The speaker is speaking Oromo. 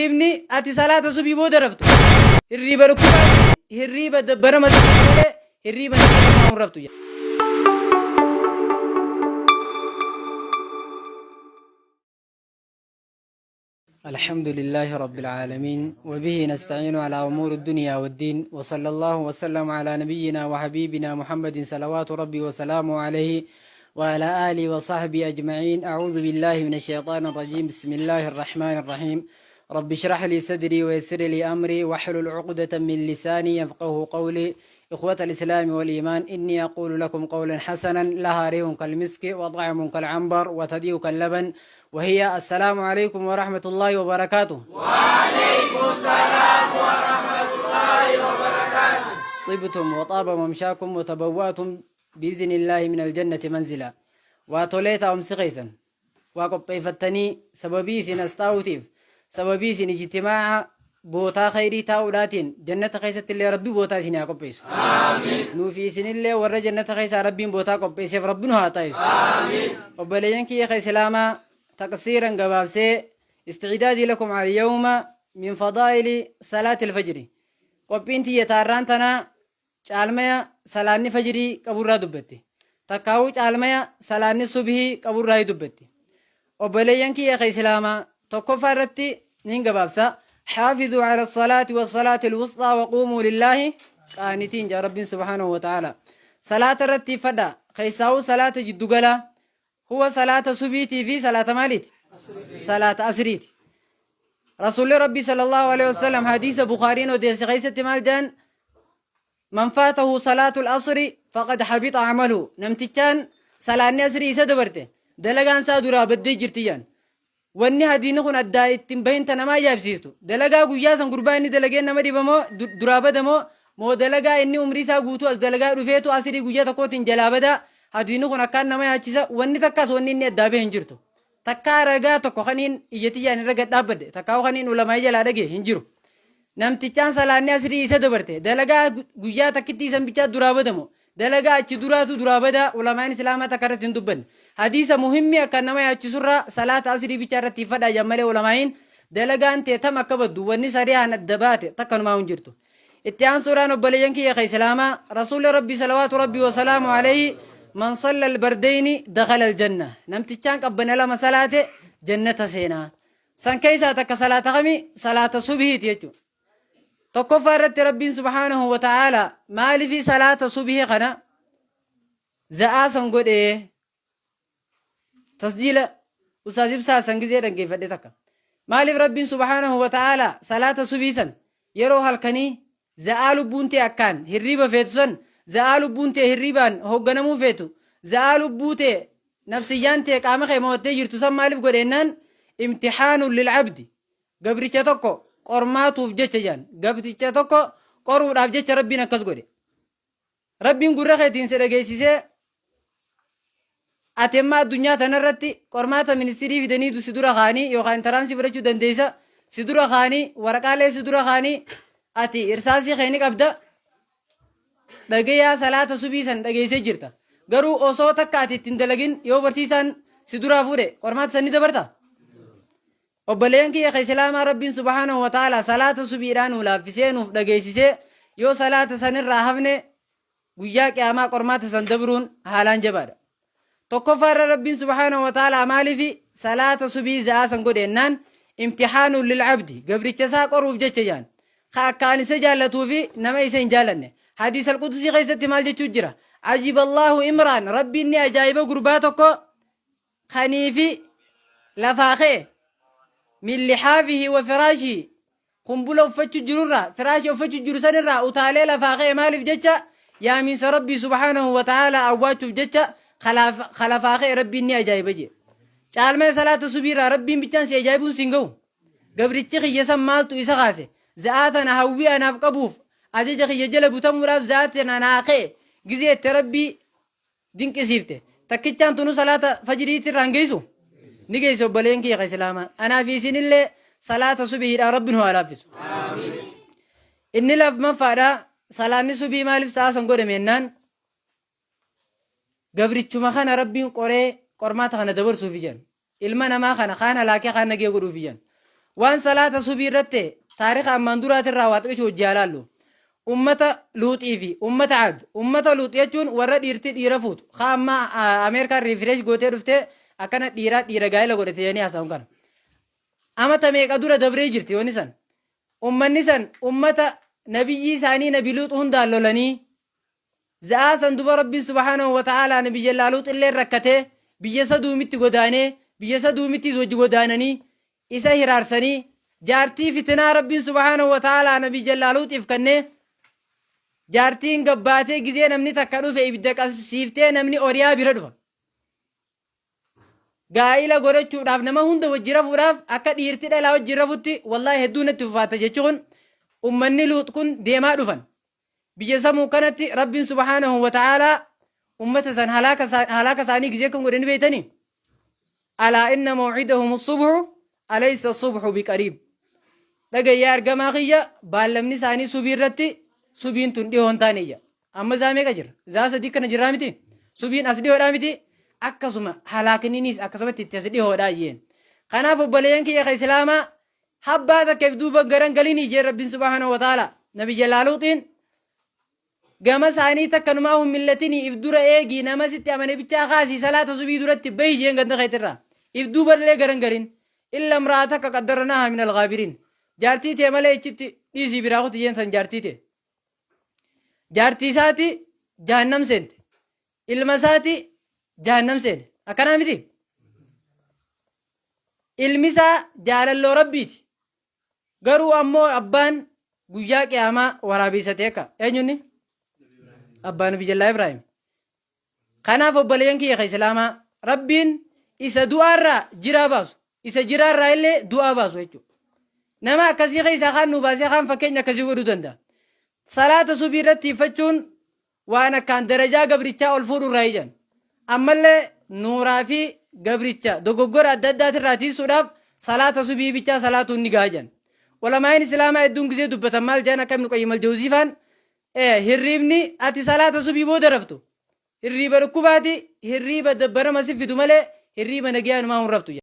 Hirriibni ati salaata subii booda raftu hirriiba dhukkubaati hirriiba dabbara mataa malee hirriiba namaa hin raftu jedha. الحمد لله رب العالمين وبه نستعين على أمور الدنيا والدين وصلى الله وسلم على نبينا وحبيبنا محمد صلوات ربي وسلامه عليه وعلى آله وصحبه أجمعين. أعوذ بالله من الشيطان الرجيم. بسم الله الرحمن الرحيم. رب اشرح لي صدري ويسر لي أمري واحلل عقدة من لساني يفقه قولي. إخوة الإسلام والإيمان، إني أقول لكم قولا حسنا لها ريح كالمسك وطعم كالعنبر وتدي كاللبن، وهي السلام عليكم ورحمة الله وبركاته. وعليكم السلام ورحمة الله وبركاته. طبتم وطاب ممشاكم وتبوأتم بإذن الله من الجنة منزلا. Waa tolee taa'umsi keessan waa qopheeffattanii sababii isin as taa'uutiif, sababii isin ijtimaa'a bootaa khayrii taa'uudhaatiin jannata keessatti illee Rabbi bootaa isin haa qopheessu. Nuufi isinillee warra jannata keessaa Rabbiin bootaa qopheesseef Rabbi nu haa taasisu. Obboleeyyan kiyya ka Islaamaa, taqsiiran gabaabsee isti'daadii lakum al yawma min fadaa'ili salaati alfajri. Qophiin tiyya taarraan tanaa caalmaya salaanni fajrii qaburraa dubbatti. Takkaawuu caalmaya salaanni subhii qaburraa dubbatti. Obboleeyyan kiyya ka Islaamaa, tokkoffaa irratti nin gabaabsa. Xaafiduu ala salaati wa salaati alwusxaa wa quumuu lillaahi qaanitiin jaa Rabbiin subhaanahu wa ta'ala. Salaata irratti fadha. Keessaawuu salaata jiddugalaa. Huwa salaata subiitii fi salaata maaliiti? Salaata asriiti. Rasuulli Rabbii sallallahu alaihi wasallam hadiisa Bukhaariin odeesse keessatti maal jedhan? Man faatahu salaatul asri faqad habita amaluhu. Namtichaan salaanni asrii isa dabarte dalagaan isaa duraa baddee jirti jedhan. Wanni hadiini kun addaa ittiin bahin ta nama ajaa'ibsiistu. Dalagaa guyyaa san gurbaa inni dalageen nama dhibamoo duraa badamoo moo dalagaa inni umrii isaa guutuu as dalagaa dhufeetu asrii guyyaa tokkootiin jalaa badaa? Hadiini kun akkaan nama yaachisa. Wanni takkaas wanni inni addaa bahe hin jirtu. Takkaa ragaa tokko kaniin ija tiyyaan irra gad dhaabbadhe takkaa kaniin ulamaa'ii jalaa dhage hin jiru. Namtichaan salaanni asrii isa dabarte dalagaa guyyaa takkitti isan bichaa duraa badamu dalagaa achi duraatu duraa badaa, ulamaa'in islaamaa takka irratti hin dubbanne. Hadiisa muhimmi akka nama yaachisurraa salaata asrii bichaa irratti fadhaa jan malee ulamaa'in dalagaan tee tam akka baddu wanni sarihaan adda baate takkanumaa hin jirtu. Itti aansuudhaan, obboleeyyan kiyya ka Islaamaa, Rasuulli Rabbii salawaatu Rabbii wasalaamu alayhi man salla albardeyni dakhala aljanna. Namtichaan qabbana lama salaate jannata seenaa. San keessaa takka salaata kami? Salaata subhiiti jechuudha. Tokkoffaa irratti Rabbiin subhaanahu wa ta'aala maalifi salaata subhii kana za'aa san godhee? Tasjiila Ustaaz Ibsaa san gizee dhaggeeffadhe takka. Maaliif Rabbiin subhaanahu wa ta'aalaa salaata subii san yeroo halkanii, za'aa lubbuun tee akkaan hirriiba feetu san, za'aa lubbuun tee hirriibaan hoogganamuu feetu, za'aa lubbuu tee nafsiyyaan tee qaama kee mo'attee jirtu san maaliif godhe jennaan, imtihaanun lil abdi, gabricha tokko qormaatuuf jecha jedhan. Gabricha tokko qoruudhaaf jecha Rabbiin akkas godhe. Rabbiin gurra keetiin si dhageessisee ati amma addunyaa tanarratti qormaata ministirii fidaniitu si dura kaanii yookaan intaraansii fudhachuu dandeessa, si dura kaanii waraqaalee si dura kaanii ati irsaasii kee ni qabda, dhagayaa salaata subii san dhageessee jirta. Garuu osoo takka ati ittiin dalagin yoo barsiisaan si duraa fuudhe qormaata san ni dabarta. Obboleeyyan kiyya ka Islaamaa, Rabbiin subhaanahu wa ta'aalaa salaata subiidhaa nuu laaffisee nuuf dhageessisee yoo salaata sanirraa hafne guyyaa qiyaamaa qormaata san dabruun haalaan jabaadha. Tokkoffaa irra Rabbiin subhaanahu wa ta'aalaa maaliifi salaata subii za'aa san godhe jennaan, imtihaanuun lil abdi, gabricha isaa qoruuf jecha jaan. Ka akkaan isa jaallatuu fi nama isa hin jaallanne. Hadiis al-Qudusii keessatti maal jechuu jira? Ajiballahu imraan, Rabbiin ni ajaa'iba gurbaa tokko kaniifi lafaa ka'e, min lihaafihi wa firaashihi, kumbula uffachu jirurraa, firaasha uffachu jiru sanirraa utaalee lafaa ka'e. Maaliif jecha? Yaamiinsa Rabbii subhaanahu wa ta'aalaa awwaachuuf jecha ka lafaa ka'e Rabbiin ni ajaa'iba jee. Caalmaya salaata subiirraa Rabbiin bichaan si ajaa'ibuun siin ga'u. Gabrichi kiyya san maaltu isa kaase? Za'aa tana hawwii anaaf qabuuf, ajaja kiyya jala butamuudhaaf za'aa tana naa ka'e gizee itti Rabbii dinqisiifte. Takkichaan tunu salaata fajriitti irraa hin geessu? Ni geessi, obboleen kiyya ka Islaamaa. Anaa fi isinillee salaata subiidhaa Rabbi nu haa laaffisu. Inni lammaffaadha, salaanni subii maaliif sa'a san godhame jennaan, gabrichuma kana Rabbiin qoree qormaata kana dabarsuuf jedhan. Ilma namaa kana kaan halaakee kaan nagee godhuuf jedhan. Waan salaata subii irratti taarika ammaan duraatirraa waa xiqqishu hojii haa laallu. Ummata Luuxii fi ummata Aad. Ummata Luux jechuun warra dhiirti dhiira fuutu. Haa amma Ameerikaan refresh gootee dhuftee akkana dhiiraa dhiira gaa'ela godhate jedhanii haasa'uun kana. Amata meeqa dura dabree jirti yoonni san. Ummanni san ummata nabiyyii isaanii nabi Luux hundaan lolanii za'aa san duba Rabbiin subhaanahu wa ta'aalaa nabiyyallaa Luux illee rakkatee biyya saduumitti godaanee biyya saduumittis wajji godaananii isa hiraarsanii jaartii fitinaa Rabbiin subhaanahu wa ta'aalaa nabiyyallaa Luuxiif kennee jaartiin gabbaatee gizee namni takka dhufe ibidda qabsiiftee namni oriyaa bira dhufa. Gaa'ila godhachuudhaaf nama hunda wajji rafuudhaaf akka dhiirti dhalaa wajji rafutti wallaahi hedduu natti ulfaata jechi kun ummanni Luux kun deemaa dhufan. Biyya samuu kanatti Rabbiin subhaanahu wa ta'aalaa ummata san halaaka isaanii gizee kan godhe ni beeytanii? Alaa inna maw'idahum subhu alaysa subhu biqariib. Dhagayyaa ergamaa kiyya baallamni isaanii subii irratti subiin tun dhihoo hin taane ija. Amma zaa meeqa jira? Zaa sadii kana jirraa miti? Subiin as dhihoodhaa miti? Akkasuma halaakninis akkasumatti itti as dhihoodhaa jeen. Kanaaf obboleeyyan kiyya ka Islaamaa habbaa takka if duuba garan galinii jeen Rabbiin subhaanahu wa ta'ala nabiyya laaluuxiin Gama isaanii takkanumaa hun millatinii if dura eegii nama sitti amane bichaa kaasii salaata subii duratti bahi jeen ganda keetirraa. If duuballee garan garin. Illa imra'ataka qaddarnaahaa min alghaabiriin. Jaartii tee malee ichitti dhiisii biraa kuti jeen san jaartii tee. Jaartii isaati jahannam seente. Ilma isaati jahannam seene. Akkanaa miti? Ilmi isaa jaalalloo rabbiiti. Garuu ammoo abbaan guyyaa qiyaamaa waraabeessa ta'e akka eenyunni? Abbaan Nabiyyallaa Ibraahim. Kanaaf obboleeyyan kiyya ka Islaamaa Rabbiin isa du'aarraa jiraa baasu isa jiraarraa illee du'aa baasu jechuudha. Nama akkasii keessaa kaan nu baasee kaan fakkeenya akkasii godhuu danda'a. Salaata subii irratti iffachuun waan akkaan darajaa gabrichaa ol fuudhu irraa ijaan. Ammallee nuuraa fi gabricha dogoggora adda addaatirraa tiisuudhaaf salaata subii bichaa salaatuun ni gaha jedhan. Ulamaa'iin Islaamaa hedduun gizee dubbatan maal jedhan akka Ibnu Qayyim al-Jawzii faan hirriibni ati salaata subii booda raftu hirriiba dhukkubaati hirriiba dabbarama si fidu malee hirriiba nagayaa numaa hin raftu jedhan.